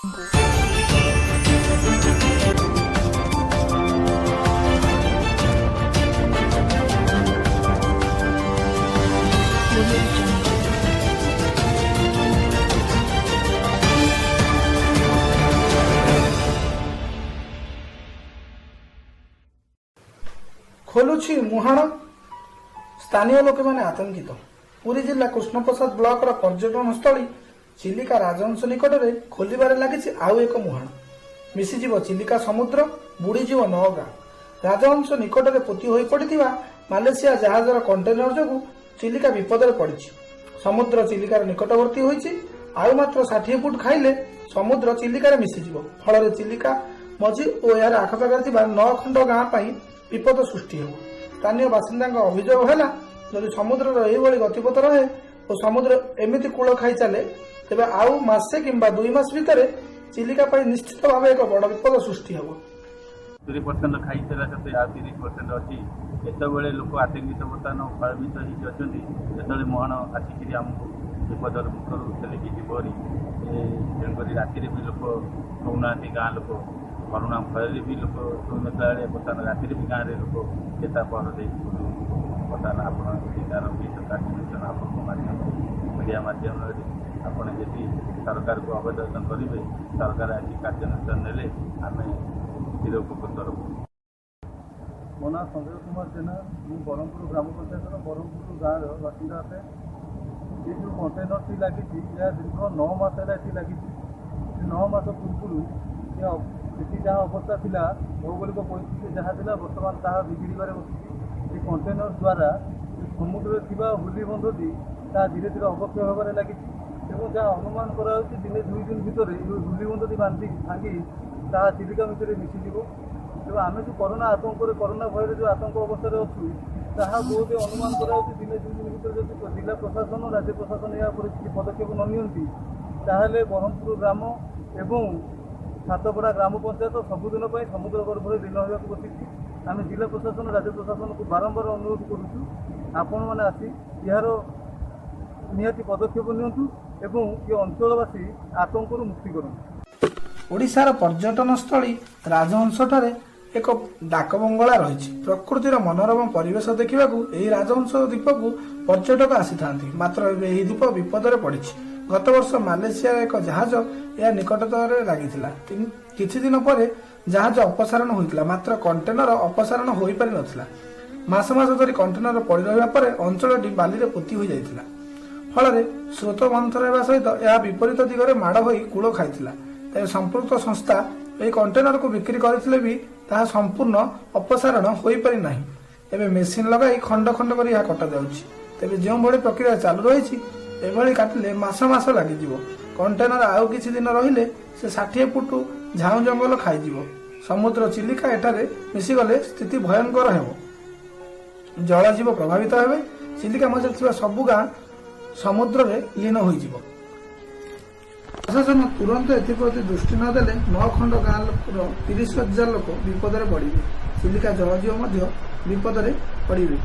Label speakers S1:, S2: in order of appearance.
S1: ଖୋଲୁଛି ମୁହାଣ, ସ୍ଥାନୀୟ ଲୋକମାନେ ଆତଙ୍କିତ। ପୁରୀ ଜିଲ୍ଲା କୃଷ୍ଣପ୍ରସାଦ ବ୍ଲକର ପର୍ଯ୍ୟଟନସ୍ଥଳୀ ଚିଲିକା ରାଜହଂସ ନିକଟରେ ଖୋଲିବାରେ ଲାଗିଛି ଆଉ ଏକ ମୁହାଣ। ମିଶିଯିବ ଚିଲିକା ସମୁଦ୍ର, ବୁଡ଼ିଯିବ ନଅ ଗାଁ। ରାଜହଂସ ନିକଟରେ ପୋତି ହୋଇ ପଡ଼ିଥିବା ମାଲେସିଆ ଜାହାଜର କଣ୍ଟେନର ଯୋଗୁଁ ଚିଲିକା ବିପଦରେ ପଡ଼ିଛି। ସମୁଦ୍ର ଚିଲିକାର ନିକଟବର୍ତ୍ତୀ ହୋଇଛି। ଆଉ ମାତ୍ର 60 ଫୁଟ ଖାଇଲେ ସମୁଦ୍ର ଚିଲିକାରେ ମିଶିଯିବ। ଫଳରେ ଚିଲିକା ମଝି ଓ ଏହାର ଆଖପାଖରେ ଥିବା ନଅ ଖଣ୍ଡ ଗାଁ ପାଇଁ ବିପଦ ସୃଷ୍ଟି ହେବ। ସ୍ଥାନୀୟ ବାସିନ୍ଦାଙ୍କ ଅଭିଯୋଗ ହେଲା, ଯଦି ସମୁଦ୍ରର ଏହିଭଳି ଗତିପଥ ରହେ ଓ ସମୁଦ୍ର ଏମିତି କୂଳ ଖାଇ ଚାଲେ, ତେବେ ଆଉ ମାସେ କିମ୍ବା 2 ମାସ ଭିତରେ ଚିଲିକା ପାଇଁ ନିଶ୍ଚିତ ଭାବେ ଏକ ବଡ଼ ବିପଦ ସୃଷ୍ଟି ହେବ।
S2: 70% ଖାଇସାରିଲା ସତ୍ତ୍ୱେ ଆଉ 30% ଅଛି। ଏତେବେଳେ ଲୋକ ଆତଙ୍କିତ, ବର୍ତ୍ତମାନ ଭୟଭୀତ ହେଇକି ଅଛନ୍ତି। ଯେତେବେଳେ ମୁହାଣ ଆସିକିରି ଆମକୁ ବିପଦର ମୁଖରୁ ଠେଲିକି ଯିବ ଭାରି, ତେଣୁକରି ରାତିରେ ବି ଲୋକ ଶୋଉନାହାନ୍ତି। ଗାଁ ଲୋକ କରୋନା ଭୟରେ ବି ଲୋକ ଶୋଉନଥିଲା ବେଳେ ବର୍ତ୍ତମାନ ରାତିରେ ବି ଗାଁରେ ଲୋକ ଚେତା ପହର ଦେଇକି ବୁଲୁଛନ୍ତି। ବର୍ତ୍ତମାନ ଆପଣ ତାର ବିହିତ କାର୍ଯ୍ୟାନୁଷ୍ଠାନ ଆପଣଙ୍କ ମାଧ୍ୟମରେ, ମିଡ଼ିଆ ମାଧ୍ୟମରେ ଆପଣ ଯଦି ସରକାରକୁ ଆବେଦନ କରିବେ, ସରକାର ଆସି କାର୍ଯ୍ୟାନୁଷ୍ଠାନ ନେଲେ ଆମେ ଚିରଉପକୃତ ରହୁ।
S3: ମୋ ନାଁ ସଞ୍ଜୟ କୁମାର ଜେନା। ମୁଁ ବ୍ରହ୍ମପୁର ଗ୍ରାମ ପଞ୍ଚାୟତର ବ୍ରହ୍ମପୁର ଗାଁର ବାସିନ୍ଦା ଅଟେ। ଏ ଯେଉଁ କଣ୍ଟେନରଟି ଲାଗିଛି, ଏହା ଦୀର୍ଘ 9 ମାସ ହେଲା ଏଠି ଲାଗିଛି। ସେ 9 ମାସ ପୂର୍ବରୁ ଏଠି ଯାହା ଅବସ୍ଥା ଥିଲା, ଭୌଗୋଳିକ ପରିସ୍ଥିତି ଯାହା ଥିଲା, ବର୍ତ୍ତମାନ ତାହା ବିଗିଡ଼ିବାରେ ବସିଛି। ଏ କଣ୍ଟେନର ଦ୍ୱାରା ସମୁଦ୍ରରେ ଥିବା ହୁଲି ବନ୍ଧଟି ତାହା ଧୀରେ ଧୀରେ ଅବକ୍ଷୟ ହେବାରେ ଲାଗିଛି ଏବଂ ଯାହା ଅନୁମାନ କରାଯାଉଛି, ଦିନେ ଦୁଇ ଦିନ ଭିତରେ ଏ ହୁଲି ବନ୍ଧଟି ବାନ୍ଧି ଭାଙ୍ଗି ତାହା ଚିଲିକା ଭିତରେ ମିଶିଯିବ। ଏବଂ ଆମେ ଯେଉଁ କରୋନା ଆତଙ୍କରେ, କରୋନା ଭୟରେ ଯେଉଁ ଆତଙ୍କ ଅବସ୍ଥାରେ ଅଛୁ, ତାହା ବହୁତ ଅନୁମାନ କରାଯାଉଛି, ଦିନେ ଦୁଇ ଦିନ ଭିତରେ ଯଦି ଜିଲ୍ଲା ପ୍ରଶାସନ, ରାଜ୍ୟ ପ୍ରଶାସନ ଏହା ଉପରେ କିଛି ପଦକ୍ଷେପ ନ ନିଅନ୍ତି, ତାହେଲେ ବ୍ରହ୍ମପୁର ଗ୍ରାମ ଏବଂ ସାତପଡ଼ା ଗ୍ରାମ ପଞ୍ଚାୟତ ସବୁଦିନ ପାଇଁ ସମୁଦ୍ର ଗର୍ଭରେ ଲୀନ ହେବାକୁ ବସିଛି। ଆମେ ଜିଲ୍ଲା ପ୍ରଶାସନ, ରାଜ୍ୟ ପ୍ରଶାସନକୁ ବାରମ୍ବାର ଅନୁରୋଧ କରୁଛୁ, ଆପଣମାନେ ଆସି ଏହାର ନିହାତି ପଦକ୍ଷେପ ନିଅନ୍ତୁ ଏବଂ ଏ ଅଞ୍ଚଳବାସୀ ଆତଙ୍କରୁ ମୁକ୍ତି କରନ୍ତୁ।
S1: ଓଡ଼ିଶାର ପର୍ଯ୍ୟଟନସ୍ଥଳୀ ରାଜହଂସଠାରେ ଏକ ଡାକବଙ୍ଗଳା ରହିଛି। ପ୍ରକୃତିର ମନୋରମ ପରିବେଶ ଦେଖିବାକୁ ଏହି ରାଜହଂସ ଦ୍ୱୀପକୁ ପର୍ଯ୍ୟଟକ ଆସିଥାନ୍ତି। ମାତ୍ର ଏବେ ଏହି ଦ୍ୱୀପ ବିପଦରେ ପଡ଼ିଛି। ଗତବର୍ଷ ମାଲେସିଆର ଏକ ଜାହାଜ ଏହା ନିକଟତରେ ଲାଗିଥିଲା। କିଛି ଦିନ ପରେ ଜାହାଜ ଅପସାରଣ ହୋଇଥିଲା, ମାତ୍ର କଣ୍ଟେନର ଅପସାରଣ ହୋଇପାରି ନଥିଲା। ମାସ ମାସ ଧରି କଣ୍ଟେନର ପଡ଼ି ରହିବା ପରେ ଅଞ୍ଚଳଟି ବାଲିରେ ପୋତି ହୋଇଯାଇଥିଲା। ଫଳରେ ସ୍ରୋତ ମନ୍ଥର ହେବା ସହିତ ଏହା ବିପରୀତ ଦିଗରେ ମାଡ଼ ହୋଇ କୂଳ ଖାଇଥିଲା। ତେବେ ସମ୍ପୃକ୍ତ ସଂସ୍ଥା ଏହି କଣ୍ଟେନରକୁ ବିକ୍ରି କରିଥିଲେ ବି ତାହା ସମ୍ପୂର୍ଣ୍ଣ ଅପସାରଣ ହୋଇପାରି ନାହିଁ। ଏବେ ମେସିନ୍ ଲଗାଇ ଖଣ୍ଡ ଖଣ୍ଡ କରି ଏହା କଟାଯାଉଛି। ତେବେ ଯେଉଁଭଳି ପ୍ରକ୍ରିୟା ଚାଲୁ ରହିଛି, ଏଭଳି କାଟିଲେ ମାସ ମାସ ଲାଗିଯିବ। କଣ୍ଟେନର ଆଉ କିଛି ଦିନ ରହିଲେ ସେ 60 ଫୁଟ ଝାଉଁ ଜଙ୍ଗଲ ଖାଇଯିବ। ସମୁଦ୍ର ଚିଲିକା ଏଠାରେ ମିଶିଗଲେ ସ୍ଥିତି ଭୟଙ୍କର ହେବ। ଜଳଜୀବ ପ୍ରଭାବିତ ହେବେ। ଚିଲିକା ମଝିରେ ଥିବା ସବୁ ଗାଁ ସମୁଦ୍ରରେ ଲୀନ ହୋଇଯିବ। ପ୍ରଶାସନ ତୁରନ୍ତ ଏଥିପ୍ରତି ଦୃଷ୍ଟି ନ ଦେଲେ ନଅ ଖଣ୍ଡ ଗାଁର 30,000 ଲୋକ ବିପଦରେ ପଡ଼ିବେ। ଚିଲିକା ଜଳଜୀବ ମଧ୍ୟ ବିପଦରେ ପଡ଼ିବେ।